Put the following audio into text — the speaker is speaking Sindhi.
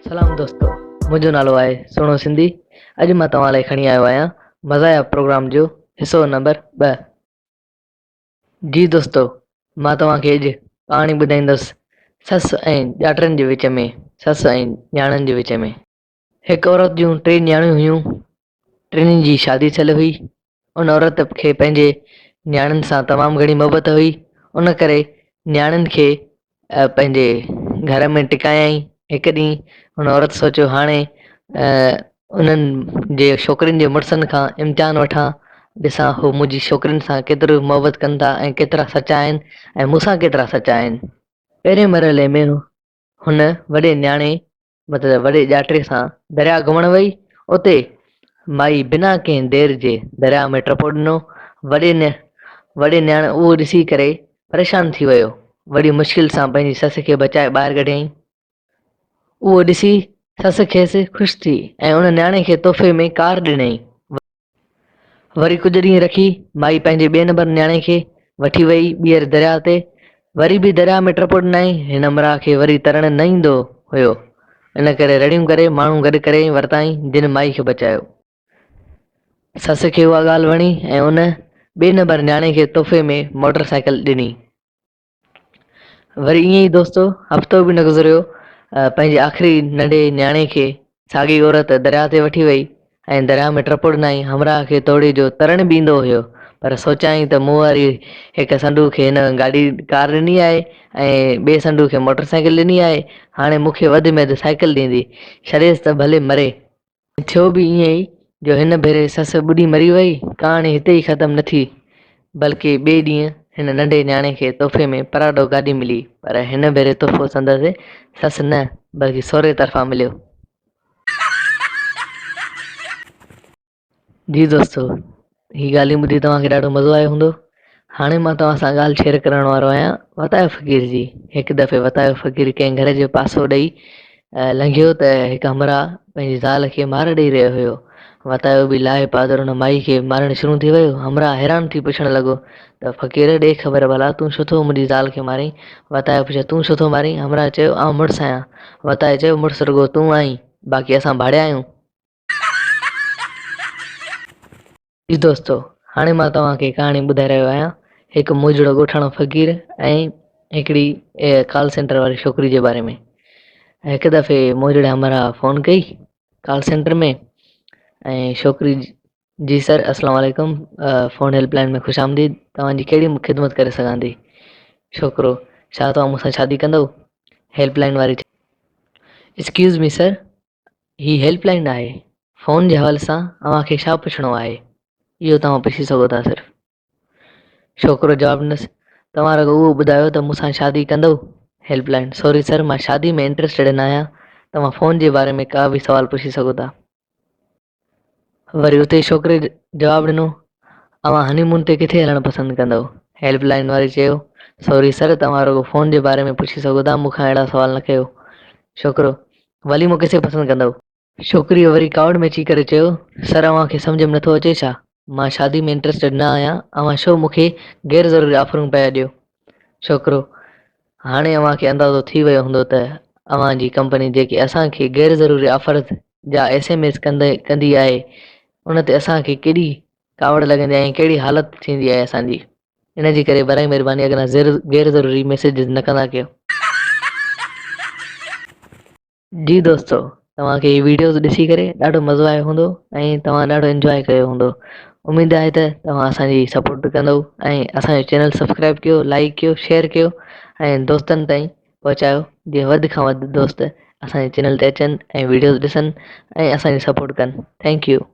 سلام دوستو منهنجو نالو آهي سهڻو سنڌي اڄ مان توهان لاء کڻي آيو آهيان مزاحيه پروگرام جو حصو نمبر 2. جي دوستو مان توهان کي اڄ ڪهاڻي ٻڌائيندس سس ۽ ڄاٽرن جي وچ ۾ سس ۽ نياڻين جي وچ ۾. هڪ عورت جون ٽي نياڻيون هيون ٽنهي جي شادي ٿيل هئي ان عورت کي پنهنجي نياڻين سان تمام گهڻي محبت هئي ان ڪري نياڻين کي پنهنجي گهر ۾ ٽڪايائين هڪ ڏينهن ان عورت سوچيو هاڻي انهن جي ڇوڪرين جي مڙسن کان امتحان وٺان ڏسان هو منهنجي ڇوڪرين سان ڪيترو محبت ڪن ٿا ۽ ڪيترا سچا آهن ۽ مون سان ڪيترا سچا آهن پهرين مرحلي ۾ هن وڏي نياڻي مطلب وڏي ڄاٽي سان درياء گهمڻ وئي. اتي مائي بنا ڪنهن دير جي درياء ۾ ٽپو ڏنو. وڏي وڏي نياڻي اهو ڏسي ڪري پريشان ٿي ويو. وڏي مشڪل سان پنهنجي سس کي بچائي ٻاهر ڪڍيائين. اهو ڏسي سس کيس خوش ٿي ۽ ان نياڻي کي تحفي ۾ ڪار ڏنائين. وري ڪجهه ڏينهن رکي مائي پنهنجي ٻئي نمبر نياڻي کي وٺي وئي ٻيهر درياء تي. وري به درياء ۾ ٽپو ڏنائين. هن همراهه کي وري ترڻ نه ايندو هيو. ان ڪري رڙيون ڪري ماڻهو گڏ ڪري ورتائين جن مائي کي بچايو. سس کي اها ڳالهه وڻي ۽ ان ٻئي نمبر نياڻي کي تحفي ۾ موٽر سائيڪل ڏني. وري ائين ئي دوستو هفتو به نه گذريو پنهنجي آخري ننڍي نياڻي کي ساڳي عورت درياء تي وٺي وئي ۽ درياء ۾ ٽپو ڏنائين همراهه کي توڙي جو ترڻ به ايندو هيو پر سوچيائين ته مون واري هڪ سنڍو کي هن گاڏي ڪار ڏني آهي ۽ ٻئي سنڍو کي موٽر سائيڪل ڏني آهي هاڻي مون کي وڌ ۾ وڌ سائيڪل ڏيندي ڇڏيس ته ڀلي مري. ٿيو به ائين ئي جو هن ڀيري سس ٻڏي مري وئي. ڪهاڻي هتي ئي ختم نه ٿي، بلڪه ٻئي ڏينهن هن ننڍي نياڻي کي تحفي ۾ پراڊو گاڏي ملي، پر هن ڀيري تحفو سندس سس نه بلڪه سهري طرفان مليو. جي دوستو هي ڳالهيون ٻڌي توهان کي ڏاڍو مزو آيو هوندو. هاڻي مان توهان سان ڳالهه شيئر ڪرڻ وارو آهيان وتايو فقير جي. هڪ دفعي وتايو فقير ڪنهن گهر جو پاسو ڏئي لنگهيو ته هڪ همراهه پنهنجي زال کي مار ڏئي رهيو هيو. وتايو به لاهي پادر ان مائي کي مارڻ شروع ٿي ويو. همراهه حيران ٿي پڇڻ لڳو ته فقير ڏي خبر ڀلا تون ڇو ٿو منهنجي زال کي مارين؟ وتايو پڇيو تون ڇو ٿو مارين؟ همراهه چيو آئون مڙس آهيان. وتايي چيو مڙس رڳو تون آهين باقي اسان ڀاڙيا آهيون. جي دوستو هاڻي مان توهان کي ڪهاڻي ٻڌائي رهيو آهيان هڪ موجڙو ڳوٺاڻو فقير ۽ هڪڙي ڪال سينٽر واري ڇوڪري جي باري ۾ هڪ دفعي موجڙي همراهه فون ڪئي ڪال سينٽر ۾ ۽ ڇوڪري جي سر اسلام عليڪم فون هيلپ لائن ۾ خوش آمديد توهان جي ڪهڙي خدمت ڪري سگهان ٿي ڇوڪرو ڇا توهان مون سان شادي ڪندو هيلپ لائن واري ايڪسڪيوز مي سر هي هيلپ لائن آهي، فون جي حوالي سان اوهان کي ڇا پڇڻو آهي، اهو توهان پڇي سگهو ٿا صرف. ڇوڪرو جواب ڏنس، توهان رڳو اهو ٻڌايو ته مون سان شادي ڪندؤ؟ هيلپ لائن، سوري سر مان شادي ۾ انٽريسٽيڊ ناهيان، توهان فون جي باري ۾ ڪا به سوال پڇي سگهو ٿا. وري اتي ڇوڪري جواب ڏنو، اوهان هني مون تي ڪٿي هلڻ پسند ڪندؤ؟ هيلپ لائين واري چيو، سوري سر توهان رڳو فون جي باري ۾ پڇي سگهو ٿا مون کان اهڙا سوال نه ڪيو. ڇوڪرو، وليمو ڪٿي پسند ڪندؤ؟ ڇوڪريء وري ڪاوڙ ۾ اچي ڪري چيو، سر اوهان کي سمجهه ۾ نٿو اچي ڇا؟ مان شادي ۾ انٽريسٽيڊ نه آهيان اوهان ڇو مون کي غير ضروري آفرون پيا ڏيو؟ ڇوڪرو، هاڻي اوهان کي اندازو ٿي ويو هوندو ته اوهان جي ڪمپني جيڪي اسان کي غير ضروري آفرز جا ايس ايم ايس ڪندي آهي ان تي اسان کي ڪيڏي ڪاوڙ لڳندي آهي ۽ ڪهڙي حالت ٿيندي آهي اسان جي. ان جي ڪري برائي مهرباني اڳنا غير ضروري ميسيجز نه ڪندا ڪيو. جي دوستو توهان کي هي ويڊيوز ڏسي ڪري ڏاڍو مزو آيو هوندو ۽ توهان ڏاڍو انجواء ڪيو هوندو اميد آهي ته توهان اسان جي سپورٽ ڪندو ۽ اسان جو چينل سبسڪرائب ڪيو لائڪ ڪيو شيئر ڪيو ۽ دوستن تائين پهچايو جيئن وڌ کان وڌ دوست اسان جي چينل تي اچن ۽ ويڊيوز ڏسن ۽ اسان جي سپورٽ ڪن thank you.